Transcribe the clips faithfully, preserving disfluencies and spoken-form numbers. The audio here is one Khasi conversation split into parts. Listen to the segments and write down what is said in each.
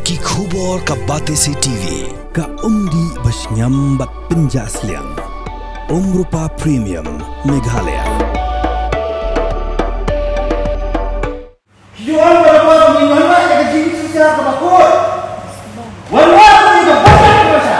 Ki khubor ka Batesi T V. Ka umdih ba shngiam bad pynjah sliang. Umrupa Premium Meghalaya. Ki wan ba da ba ngin wan wan ka jing shisha ka ba kut. Wan wan ka ba kut ka ba sha.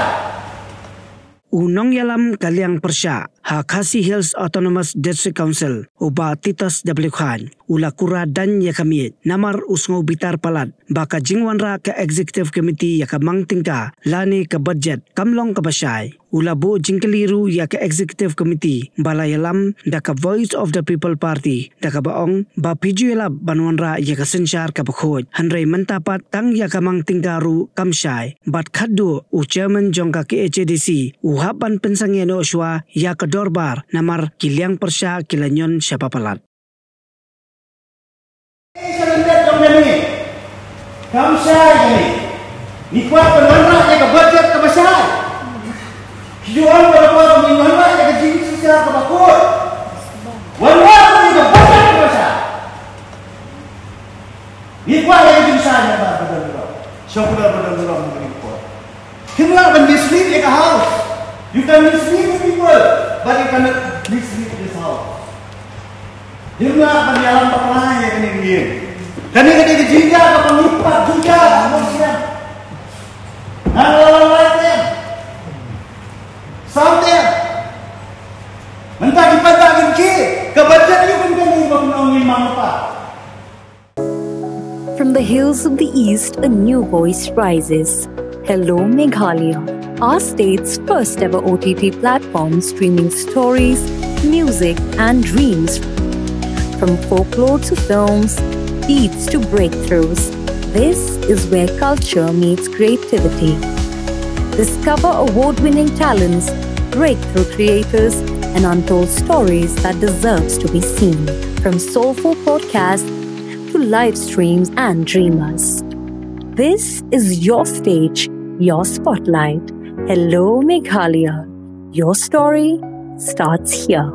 U nongïalam ka liang pyrshah ha Khasi Hills Autonomous District Council, u Bah Titus W Chyne, u la kura daiñ ïa ka miej namar u sngew bitar palat ba ka jingwanrah ka Executive Committee ïa ka mang tyngka lane ka budget kam long ka ba shai. U la buh jingkylli ruh ïa ka Executive Committee ba la ïalam da ka Voice of the People Party da ka ba ong ba phi ju ïalap ban wanrah ïa ka synshar ka ba khuid, hynrei mynta pat tang ïa ka mang tyngka ruh kam shai. Bad khatduh u Chairman jong ka K H A D C u hap ban pynsangeh noh shuwa ïa ka dorbar namar ki liang pyrshah ki la ñion sha ba palat. Kam shai kane. Ngi kwah ban wanrah ïa ka budget ka ba shai. Ki ju wan ba da ba ngin wanrah ïa ka jing shisha ka ba kut. Wanrah ïa ka budget ka ba shai. Ngi kwah ïa ka jing shai ïa ba ba don ba. Sha ba ba don ba ngi kwah. Kim lah ban mislead ïa ka House. You can mislead the people, but you cannot mislead this House. Kim lah ban ïalam bakla ïa kane ka ïing. Kane ka dei ka jingjia ka pangit pat jingjia ka mong siang. Nang la la la tem. Sam tem. Mynta ki pat ba ngin ki ka budget ïa kane ka ïing ba pynong ngin mang pat. From the hills of the East, a new voice rises. Hello, Meghalaya, our state's first ever O T T platform, streaming stories, music, and dreams. From folklore to films, beats to breakthroughs, this is where culture meets creativity. Discover award winning talents, breakthrough creators, and untold stories that deserves to be seen. From soulful podcasts to live streams and dreamers. This is your stage, your spotlight. Hello, Meghalaya. Your story starts here.